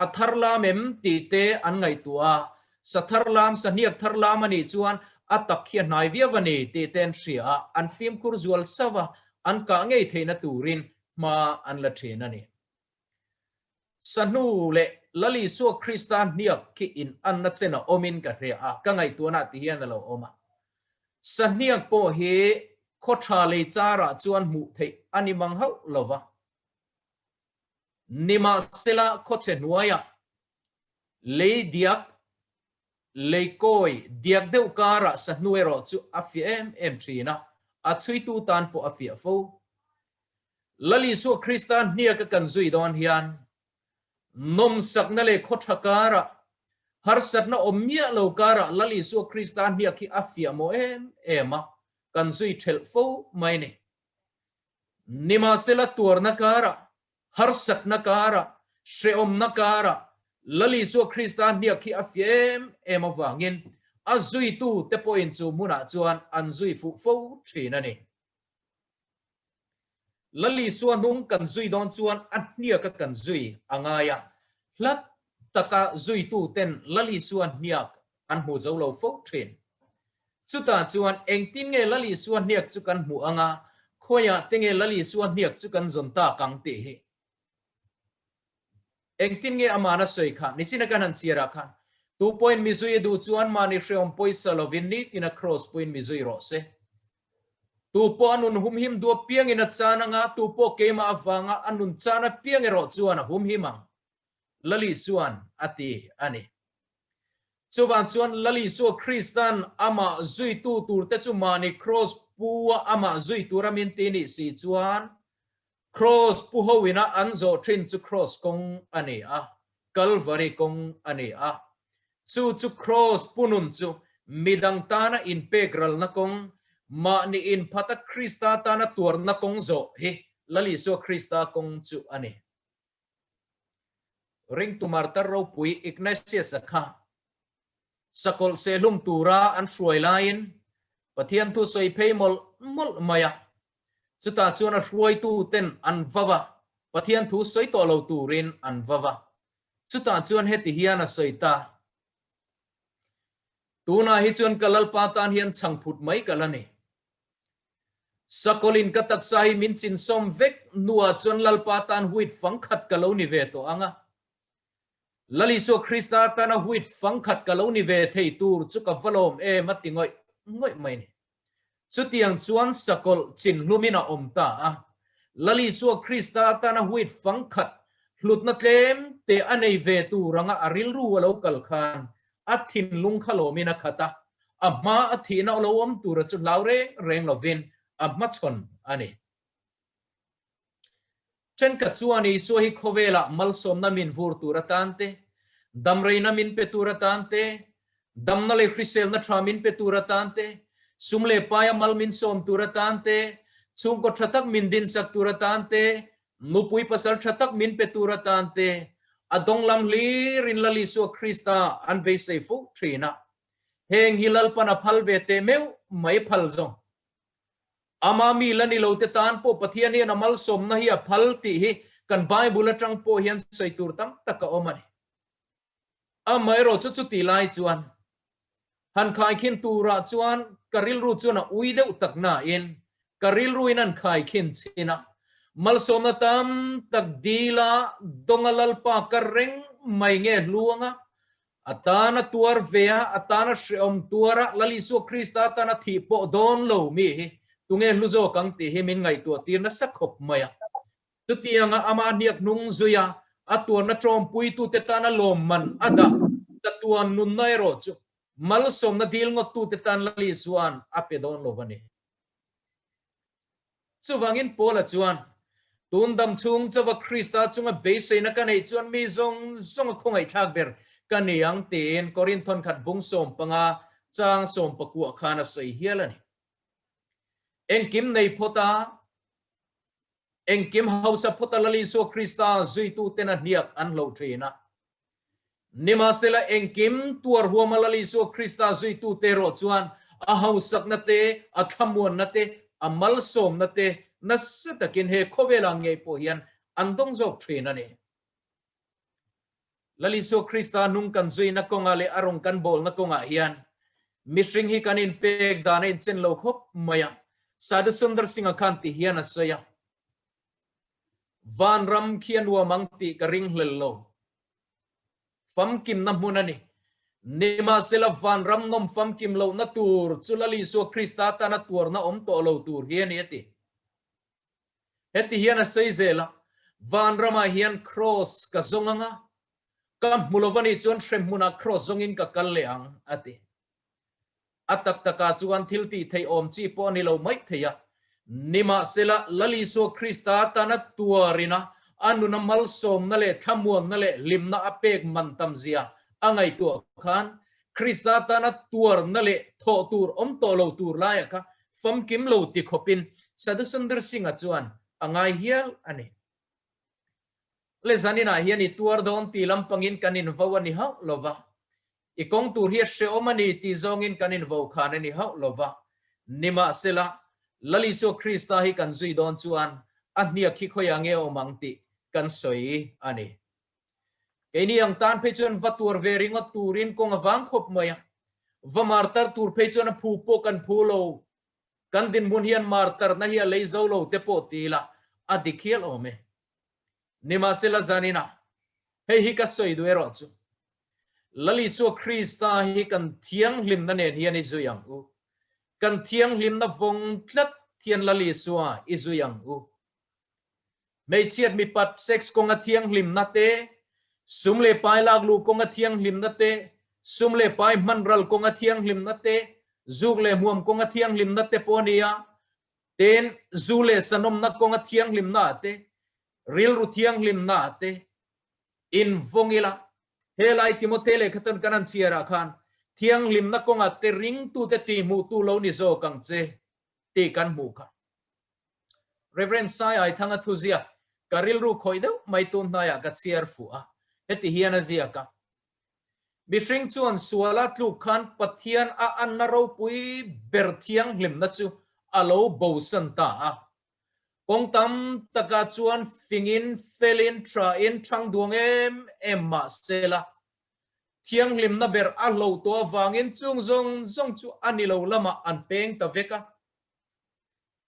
a thar lam em tih te an ngaihtuah a, sa thar lam, sa hniak thar lam a nih chuan a tak hi a hnai viau a ni tih te an hria a, an fimkhur zual sauh a, an kah ngei theihna turin hma an la thin a ni. Sahnu leh Lal Isua Krista hniak khi in anna chen a awmin ka hria a, ka ngaihtuahna ti hian a lo awm a. Sahniak pawh hi khaw tha lei charah chuan hmuh theih a ni mang hauh lo va. Nimahsela khawchhe hnuaiah lei diak, lei kawi diak deuh karah sahnu erawh chu a fiah em em thin a, a chhuitu tan pawh a fiah fo. Lal Isua Krista hniaka kan zui dawn hian nawmsakna leh khaw tha karah, harsatna awm miah lo karah Lal Isua Krista hniak hi a fiah maw em em a, kan zui thelh fo mai ni. Nimahsela tuarna karah, harsatna karah, hrehawmna karah Lal Isua Krista hniak hi a fiah em em avangin a zuitu te pawhin chu hmunah chuan an zui fuh fo thin a ni. Lal Isua hnung kan zui dawn chuan a hniaka kan zui a ngai a, hlat taka zuitu ten Lal Isua hniak an hmu zo lo fo thin. Chutah chuan engtin nge Lal Isua hniak chu kan hmuh anga, khawiah te nge Lal Isua hniak chu kan zawn tak ang tih hi Engtin nge amah na sawi kha? Nichina kan han chhiar ah khan, Tu pawhin mi zui a duh chuan mahni hrehawm pawisa lovin nitin a kraws pawhin mi zui rawh se. Tu pawh a nun humhim duh apiangin a chan anga, tu pawh keimah avanga a nun chan apiang erawh chuan a humhim ang, Lali chuan a ti a ni. Chuvang chuan Lali Isua Kristan amah zuitu turte chu mahni kraws pu a amah zui tura min ti nih si chuan, Kraws pu ho ina an zawh thin chu kraws kawng a ni a, Kalvari kawng a ni a. Chu chu kraws pu nun chu midang tana inpek ralna kawng, mahni inphata Krista tana tuarna kawng zawh hi Lal Isua Krista kawng chu a ni. Ringtu martar ropui Ignatius-a kha Sakawlh sehlum tura an hruai laiin Pathian thu sawi phei mawlh mawlh mai a. Chutah chuan a hruaitu ten an vav a, Pathian thu sawi tawh lo turin an vav a. Chutah chuan heti hian a sawi ta, Tunah hi chuan ka Lalpa tan hian chhangphut mai ka la ni. Sakawlhin ka taksa hi min chinsawm vek hnuah chuan Lalpa tan huit fangkhat ka lo ni ve tawh ang a. Lal Isua Krista tana huit fangkhat ka lo ni ve thei tur chu ka va lawm em a ti ngawih ngawih mai ni. Chutiang chuan sakawlh chinhlumin a awm ta a. Lal Isua Krista tana huit fangkhat hlutna tlem te a nei ve tur anga a rilru a lo kal khan a thinlung kha lawmin a khat a, a hma a thihna lo awm tura chu hlau reng reng lovin a hmachhawn a ni. Thenkhat chuan Isua hi khawvelah malsawmna min vur tur atan te, damreina min pe tur atan te, damna leh hriselna tha min pe tur atan te, sum leh paia mal min sawm tur atan te, chhungkaw tha tak min dinsak tur atan te, nupui pasal tha tak min pe tur atan te, a dawnglam hlirin Lal Isua Krista an beisei fo thin a. Heng hi Lalpan a phal ve teh meuh mai phal zawng. Ama mi la ni lo te tan pawh Pathian hian a malsawmna hi a phal tih hi kan Bible atang pawh hian sawi tur tam tak a awm a ni. Amaherawh chu chuti lai chuan han khaikhin turah chuan ka rilru chuan a ui deuh tak nain ka rilruin an khaikhin chin a, malsawmna tam tak dila dawnga Lalpa ka reng mai nge hluanga A tana tuar ve a, a tana hrehawm tuar a, Lal Isua Krista tana thih pawh dawn lo mi hi tunge hlu zawk ang tih hi min ngaihtuah tir nasa khawp mai a. Chutianga amah hniak hnung zui a, a tuarna tawmpuitute tana lawmman a dah chatuan nunna erawh chu malsawmna dil ngawttute tan Lal Isua'n a pe dawn lo a ni. Chuvangin Paula chuan, Tun dam chhung chauva Krista chunga beiseina ka neih chuan mi zawng zawng a khawngaihthlak ber ka ni ang tiin Korinth thawnkhat bung 15 chang 19 khan a sawi hial a ni. Engkim nei phawt a, engkim hausa phawt a Lal Isua Krista zuituten a hniak an hloh thin a. Nimahsela engkim tuar huama Lal Isua Krista zuitute erawh chuan a hausakna te, a thlamuanna te, a malsawmna te nasa takin he khawvelah ngei pawh hian an dawng zawk thin a ni. Lal Isua Krista hnung kan zuina kawngah leh a rawn kan bawlna kawngah hian mihring hi kan inpek dan a inchen lo khawp mai a, Sadhu Sundar Singh-a khan ti hian a sawi a. Vanram khi a nuam ang tih ka ringhlel lo. Famkimna hmun a ni. Nimahsela vanram nawm famkim lohna tur chu Lal Isua Krista tana tuarna awm tawh lo tur hi a ni a ti. Heti hian a sawi zel a, Vanramah hian kraws ka zawng ang a, ka hmu lo va nih chuan hremhmunah kraws zawngin ka kal leh ang, a ti. A tak takah chuan thil tih theih awm chi pawh a ni lo mai thei a. Nimahsela, Lal Isua Krista tana tuarina a nuna malsawmna leh thlamuanna leh hlimna a pek man tam zia a ngaihtuah khan Krista tana tuarna leh thawh tur awm tawh lo tur laia kha famkim lo ti khawpin Sadhu Sundar Singh-a chuan a ngai hial a ni. Le zaninah hian i tuar dawn ti lampangin kan invo a ni hauh lo va, I kawng tur hi a hrehawm a ni tih zawngin kan invo khan a ni hauh lo va. Nimahsela, Lal Isua Krista hi kan zui dawn chuan a hniak hi khawiah nge awm ang tih kan sawi a ni. Keini ang tan phei chuan va tuar ve ringawt turin kawng a vang khawp mai a. Va martar tur phei chuan a phu pawh kan phu lo. Kan dinhmun hian martarna hi a lei zo lo te pawh ti ila a dik hial awm e. Nimahsela zaninah hei hi ka sawi duh erawh chu Lal Isua Krista hi kan thianghlimna nen hian i zui ang u. Kan thianghlimna vawng tlat hian Lal Isua i zui ang u. Hmeichhiat mipat sex kawnga thianghlimna te, sum leh pai lak luh kawnga thianghlimna te, sum leh pai hmanral kawnga thianghlimna te, zuk leh hmuam kawnga thianghlimna te pawh a ni a, Tin, zu leh sanawmna kawnga thianghlimna ah te, rilru thianghlimna ah te invawng ila, helai Timote lehkha tawn kan han chhiar ah khan thianghlimna kawngah te ringtute tihhmuhtu lo ni zawk ang che tih kan hmuh kha. Rev. Sai Aithanga thuziak ka rilru khawih deuh mai tun hnaiah ka chhiar fuh a, heti hian a ziak a. Mihring chuan suala tluk khan Pathian a anna ropui ber thianghlimna chu a lo bosan ta a. Kawng tam takah chuan fingin, felin, thain, thang duang em em mah sela, thianghlimna ber a hloh tawh avangin chung zawng zawng chu a ni lo lamah an peng ta vek a.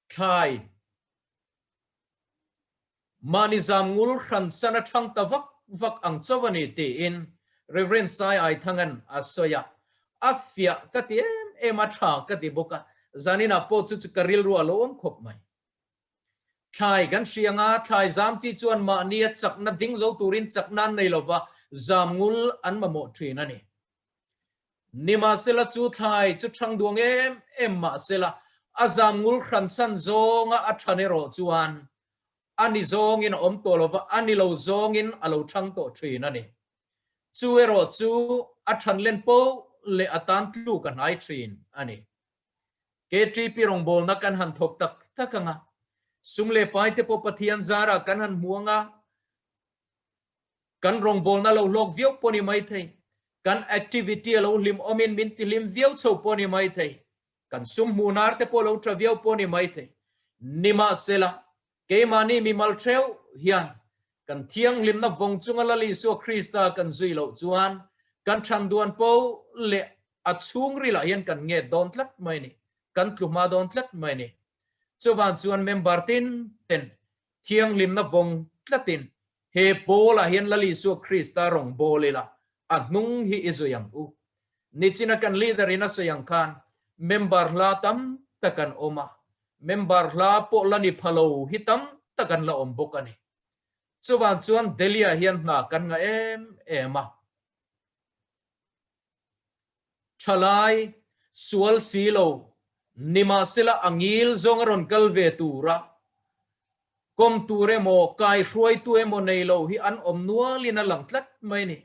Thlai. Mahni zam ngul hran san a chhang ta vak vak ang chauh a ni tiin Rev. Sai Aithangan a sawi a, a fiah ka ti em em a, tha ka ti bawk a, zaninah pawh chu chu ka rilru a lo awm khawp mai. Thlai kan hria anga thlai zam chi chuan mahni a chakna ding zo turin chakna an nei lova zam ngul an mamawh thin a ni. Nimahsela chu thlai chu chhang duang em em mahsela a zam ngul hran san zawnga a chhan erawh chuan a ni zawngin a awm tawh lova, a ni lo zawngin a lo chhang tawh thin a ni. Chu erawh chu a chhan len poh leh a tan tluk a hnai thin a ni. KTP rawngbawlna kan han thawk tak tak anga, sum leh pai te pawh Pathian zarah kan han hmu anga, Kan rawngbawlna lo hlawk viau pawh ni mai thei, kan activity a lo hlim awmin min ti hlim viau chho pawh ni mai thei, kan sum hmuhnar te pawh lo tha viau pawh ni mai thei. Nimahsela, keimahni mimal theuh hian kan thianghlimna vawng chunga Lal Isua Krista kan zui loh chuan kan thanduan po leh a chhungrilah hian kan nget dawn tlat mai ni, kan tlu hma dawn tlat mai ni. Chuvang chuan member tin ten Thianghlimna vawng tlatin he Paul-ah hian Lal Isua Krista rawn bawl ila, a hnung hi i zui ang u. Nichina kan leader in a sawi ang khan member hla tam tak an awm a, member hla pawh la ni pha lo hi tam tak an la awm bawk a ni. Chuvang chuan Delhi-ah hian hna kan ngah em em a. Thalai, sual si lo, nimahsela a ngil zawng a rawn kal ve tura kawm tur emaw, kaihruaitu emaw nei lo hi an awm nualin a lang tlat mai a ni.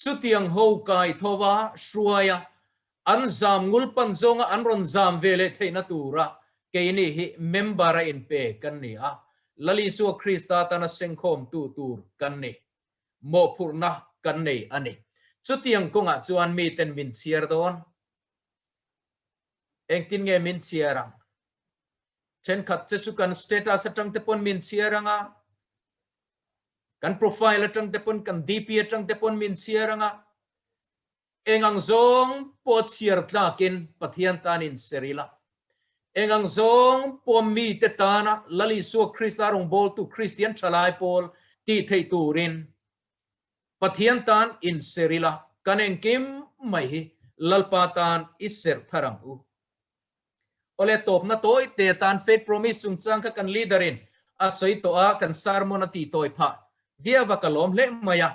Chutiang ho kai thova hruaia an zam ngul pan zawnga an rawn zam ve leh theihna tura keini hi member a inpe kan ni a, Lal Isua Krista tana sengkhawmtu tur kan ni. mawhphurhna kan nei a ni. Chutiang kawngah chuan miten min chhiar dawn. Engtin nge min chhiar ang? Thenkhat che chu kan status atang te pawn min chhiar ang a, kan profile atang te pawn, kan DP atang te pawn min chhiar ang a, Eng ang zawng pawh chhiar tlakin Pathian tan in ser ila. Eng ang zawng pawh mite tana Lal Isua Krista rawngbawltu Kristian thalai pawl tih theih turin Pathian tan inser ila, kan engkim mai hi Lalpa tan i serh thar ang u. Awle tawpna tawi te tan Faith Promise chungchang kha kan leader in a sawi tawh a, kan sermon a tih tawi phah viau a, ka lawm hle mai a.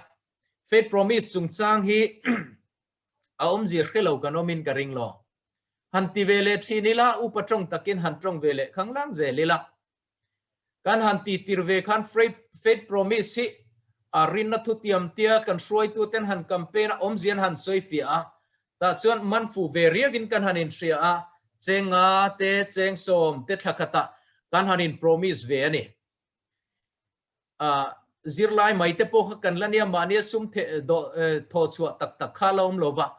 Faith Promise chungchang hi a awmzia hre lo kan awmin ka ring lo. Han ti ve leh thin ila, upa tawng takin han tawng ve leh khanglang zel ila. Kan han ti tir ve khan Faith Promise hi a rinna thutiam tia kan hruaituten han campaign a, awmzia an han sawi fiah a. Tah chuan man fuh ve riauin kan han inhria a, cheng nga te, cheng sawm te thla khatah kan han in promise ve a ni. Zirlai mai te pawh kha kan la nia, mahnia sum thawh chhuah tak tak kha la awm lo va,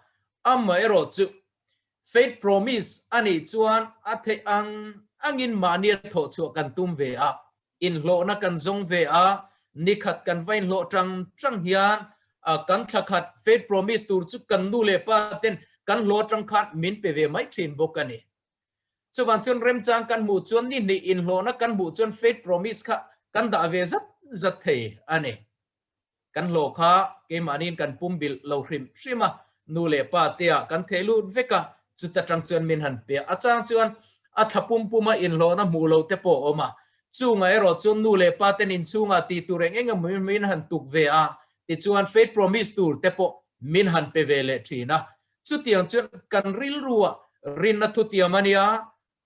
amaherawh chu Faith Promise a nih chuan a theih ang angin mahnia thawh chhuah kan tum ve a, inhlawhna kan zawng ve a, nikhat kan va inhlawh tang tang hian kan thla khat Faith Promise tur chu kan nu leh pa ten kan hlawh atang khan min pe ve mai thin bawk a ni. Chuvang chuan remchang kan hmuh chuan ni hnih inhlawhna kan hmuh chuan faith promise kha kan dah ve zat zat thei a ni. Kan hlawh kha keimahniin kan pum bilh lo hrim hrim a, nu leh pa te ah kan theh lut vek a, chuta tang chuan min han pe a. A chang chuan a thla pum puma inhlawhna hmuh loh te pawh a awm a. Chungah erawh chuan nu leh pa ten inchhungah tih tur eng eng emaw min han tuk ve a, tichuan faith promise tur te pawh min han pe ve leh thin a. Chutiang chuan kan rilruah rinna thutiam a nia,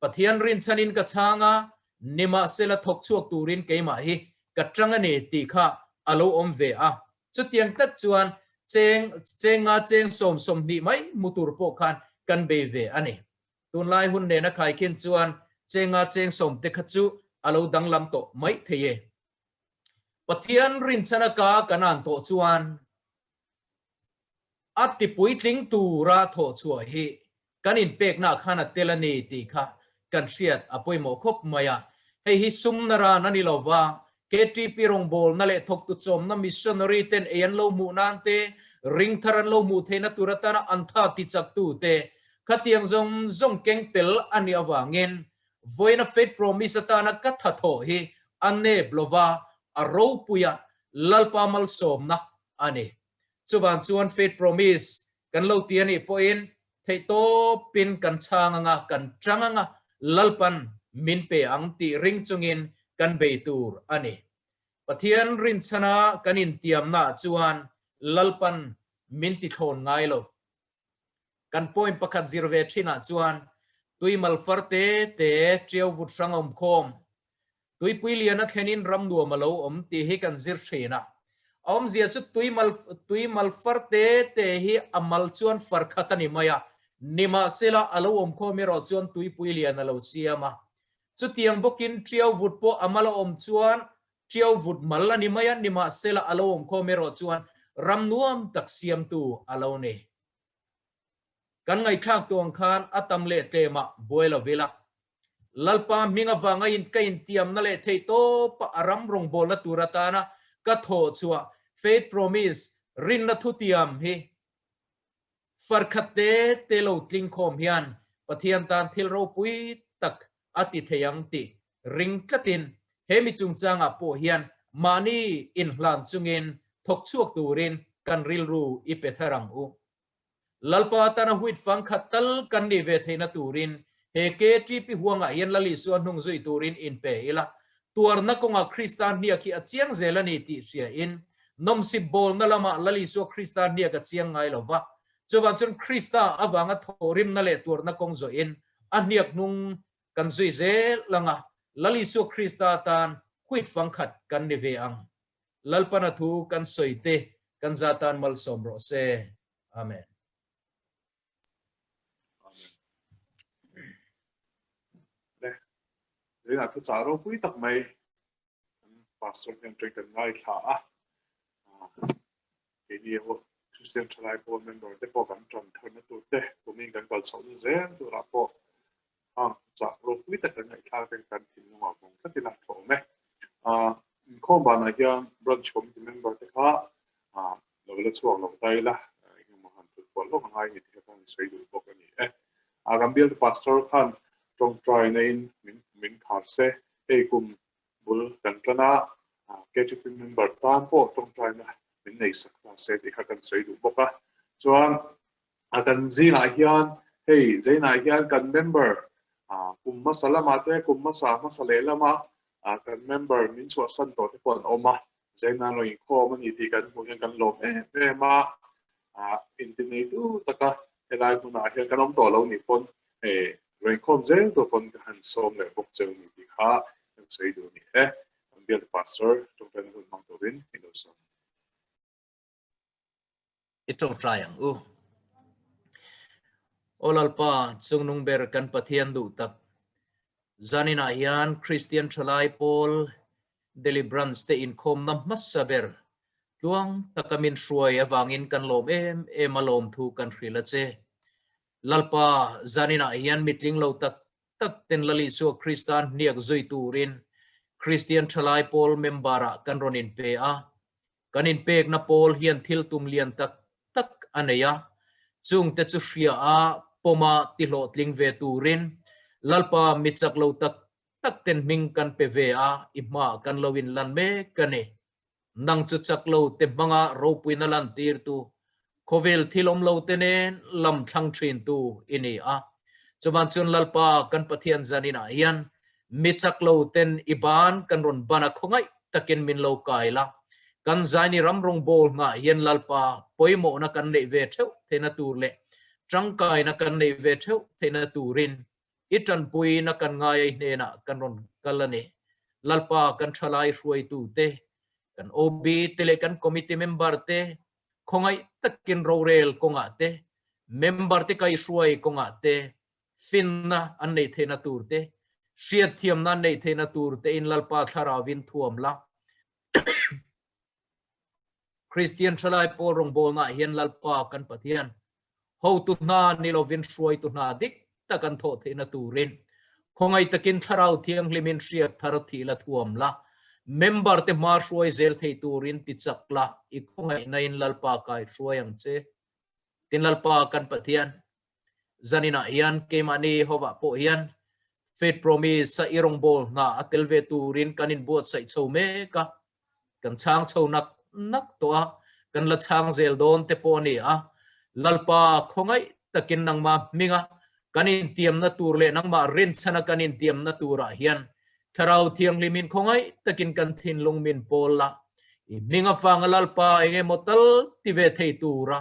Pathian rinchhanin ka chhang a, nimahsela thawk chhuak turin keimah hi ka tang a ni tih kha a lo awm ve a. Chutiang tak chuan cheng chenga cheng 20 mai hmu tur pawh khan kan bei ve a ni. Tunlai hun nena khaikhin chuan chenga cheng sawm te kha chu a lo danglam tawh mai thei e. Pathian rinchhana ka kan an tawh chuan A tipuitling tura thawh chhuah hi kan inpekna khan a tel a ni tih kha kan hriat a pawimawh khawp mai a. Hei hi sumna ran a ni lo va, KTP rawngbawlna leh thawktu chawmna missionary ten ei an lo hmuh nan te, ringthar an lo hmuh theihna tur atana an tha tichaktu te khatiang zawng zawng keng tel a nih avangin vawiina Faith Promise atana ka tha thawh hi a nep lo va, a ropui a, Lalpa malsawmna a ni. Chuvang chuan Faith Promise kan lo ti a nih pawhin theihtawpin kan chhang anga, kan chang anga, Lalpan min pe ang tih ring chungin kan bei tur a ni. Pathian rinchhana kan intiamnaah chuan Lalpan min tithlawn ngai lo. Kan point pakhat zir ve thinah chuan tui malfar te te tiau vut hrang awm khawm Tuipui lian a thlenin ram nuam a lo awm tih hi kan zir thin a. A awmzia chu tui mal tui mal far te te hi a mal chuan far khat a ni mai a, nimahsela a lo awm khawm erawh chuan tuipui lian a lo siam a. Chutiang bawkin tiau vut pawh a mal a awm chuan tiau vut mal a ni mai a, nimahsela a lo awm khawm erawh chuan ram nuam tak siamtu a lo ni. Kan ngaihthlak tuang khan a tam leh tlemah buai lo ila. Lalpa hming avanga in ka intiamna leh theih tawpa a ram rawngbawlna tur atana ka thawh chhuah Faith Promise rinna thutiam hi farkhat te te lo tling khawm hian Pathian tan thil ropui tak a ti thei ang tih ring tlatin he mi chungchangah pawh hian mahni inhlan chungin thawk chhuak turin kan rilru i pe thar ang u. Lalpa tana huit fang khat tal kan nih ve theihna turin he KTP huangah hian Lal Isua hnung zui turin inpe ila, tuarna kawngah Krista hniak hi a chiang zel a ni tih hriain nawmsip bawlna lamah Lal Isua Krista hniak a chiang ngai lo va. Chuvang chuan Krista avanga thawhrimna leh tuarna kawng zawhin a hniak hnung kan zui zel ang a, Lal Isua Krista tan huit fang khat kan ni ve ang. Lalpana thu kan sawi te kan za tan malsawm rawh se. Amen. Amen. Le, zingah thu chah ropui tak mai kan pastor hian teng kan ngaithla a. Keini ho Christian thalai pawl member te pawh kan tan tharna tur te kumin kan kal chhohna zel turah pawh Hang chah ropui tak kan ngaihthlak te kan thinlungah vawng tlat ila tha awm e. Inkhawm banah hian branch committee member te kha lo la chhuak lo ta ila engemaw han thut kual lawk a ngai ni tih kha kan sawi duh bawk a ni e. Kan bialtu pastor khan. Tawngtaina in min min khar se, hei kum bul kan tan a, KTP member tan pawh tawngtaina min nei sak ta se tih kha kan sawi duh bawk a. Chuan a kan zingah hian hei Zainah hian kan member kum hmasa lamah te kum hmasa hmasa leh lama kan member min chhuahsan tawh te pawh an awm a, Zainah rawn inkhawm a ni tih kan hmuh hian kan lawm em em a, intineitu taka helai hmunah hian kan awm tawh lo nih pawn hei rawn inkhawm zel tur pawn ka han sawm leh bawk cheu ni tih kha kan sawi duh a ni e. Kan biak Pastor tawngtaina hun hmang turin i lo sawm. I tawngtai ang u. Aw Lalpa, chungnung ber kan Pathian duh tak, zaninah hian Kristian thalai pawl Deliverance te inkhawmna hmasa ber tluang taka min hruai avangin kan lawm em em a lawmthu kan hrilh a che. Lalpa, zaninah hian mitling lo tak tak ten Lal Isua Krista hniak zui turin Kristian thalai pawl member-ah kan rawn inpe a, Kan inpekna pawl hian thil tum lian tak tak a nei a, chungte chu hria a pawma ti hlawhtling ve turin Lalpa mi chak lo tak tak ten hming kan pe ve a, i hmaah kan lo inlan mek a ni. Nang chu chak lo te hmanga ropuina lantirtu, khawvel thil awm lo te nen lam thlang thintu i ni a. Chuvan chuan Lalpa kan Pathian zaninah hian Mi chak lo ten i ban kan rawn ban a khawngaih takin min lo kai la. Kan zaini ram rawngbawl hngah hian Lalpa pawimawhna kan neih ve theuh theihna tur leh tangkaina kan neih ve theuh theihna turin i tanpuina kan ngai ai hnenah kan rawn kal a ni. Lalpa kan thalai hruaitu te, kan OB te leh kan committee member te khawngaih takin rorel kawngah te, member te kaihruai kawngah te Finna an neih theihna tur te, hriatthiamna an neih theihna tur te in Lalpa Thlarauvin thuam la. Kristian thalai pawl rawngbawlnaah hian Lalpa kan Pathian hotu hna ni lovin hruaitu hna dik tak an thawh theihna turin khawngaih takin Thlarau Thianghlimin hriat thar thih la thuam la. Member te hma hruai zel thei turin ti chak la, i khawngaihna in Lalpa kai hruai ang che. Tin Lalpa kan Pathian Zaninah hian keimahni hovah pawh hian Faith Promise a i rawngbawl hna a tel ve turin kan inbuatsaih chho mek a, kan chhang chho nak nak tawh a, kan la chhang zel dawn te pawh a ni a. Lalpa khawngaih takin nangmah hminga kan intiamna tur leh nangmah rinchhana kan intiamna turah hian Thlarau Thianghlimin khawngaih takin kan thinlung min pawl la, i hming avanga Lalpa engemaw tal ti ve thei tura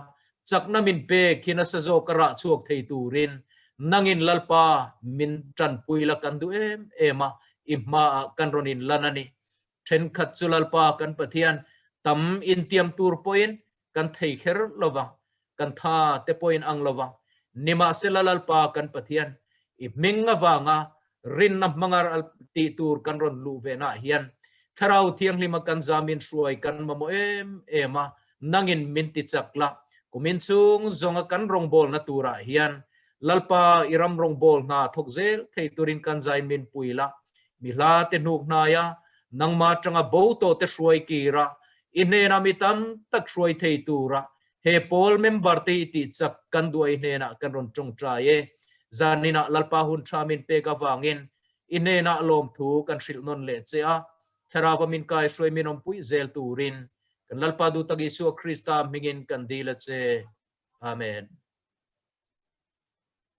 chakna min pek hi nasa zawk a rah chhuak thei turin nangin Lalpa min tanpui la kan duh em em a, i hmaah kan rawn inlan a ni. Thenkhat chu Lalpa kan Pathian tam intiam tur pawhin kan thei kher lo vang, kan tha te pawhin ang lo vang. Nimahsela Lalpa kan Pathian, i hming avanga rinna hmanga tih tur kan rawn luh ve naah hian Thlarau Thianghlima kan zamin hruai kan mamawh em em a, nangin min ti chak la. Kumin chung zawnga kan rawngbawlna turah hian Lalpa i ram rawngbâwl hna thawk zel thei turin kan zain min pui la. Mi hla te hnuk hnaia nangmah atanga bo tawh te hruai kir a, i hnenah mi tam tak hruai thei tura he pawl member te hi tih chak kan duh a i hnenah kan rawn tawngtai e. Zaninah Lalpa hun tha min pek avangin i hnenah lawmthu kan hrilh nawn leh che a, Thlarauva min kai hruai min awmpui zel turin kan Lalpa duhtak Isua Krista hmingin kan dil a che. Amen.